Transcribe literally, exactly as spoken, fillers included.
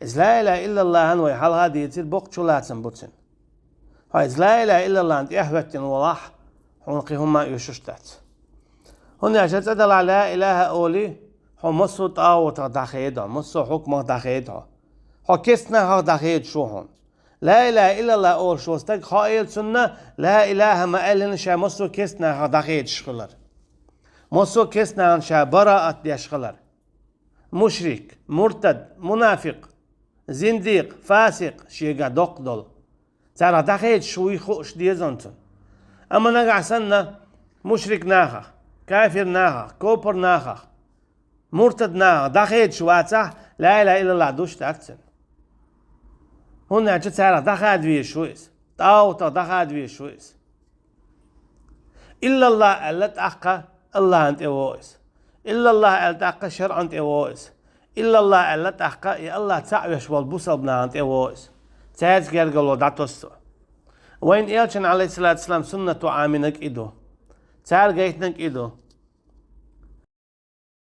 Иза ла илаха иллаллахӀан вай хьалха дийцира, боккха чулацам бу цуьнан. Хьо иза ла илаха иллаллахӀан тӀехӀоьттина волахь, хьуна кхин хӀумма а оьшуш дац. ХӀунда аьлча цкъа делахь ла илаха олий, хьо массо а тӀагӀутах дӀахеда хьо, массо а хьукмах дӀахеда хьо. Хьо керста нахах дӀахедаш ву хьуна. Ла илаха иллаллахӀ олуш волу стаг, хьо эла цунна, ла илаха ма-аьллина ша массо а керста нахах дӀахедаш хилар. Массо а керста нахана ша бараат деш хилар. Мушрик, муртад, мунафикъ, зиндикъ, фасикъ, шегахь доккха долу. Царах дӀахедаш вуй хууш деза цунна. Амма нагахь санна мушрик нахах, кафир нахах, копар нахах, муртад нахах дӀахедаш вацахь, ла илаха иллаллахӀ душ дац цуьнан. ХӀунда аьлча царах дӀахада везаш ву иза, тӀагӀутах дӀахада везаш ву иза. ИллаллахӀ аьлла тӀаккха АллахӀана тӀе вогӀу иза. ИллаллахӀ аьлла тӀаккха шарӀана тӀе вогӀу иза. ИллаллахӀ аьлла тӀаккха и АллахӀ цхьаъ веш волу бусалба нахана тӀе вогӀу иза. Цаьрца гергарло дӀатосу цо. Вайн элчан, Ӏалайхиссалату вассалам, суннато Ӏамийнарг и ду. Цара гайтинарг и ду.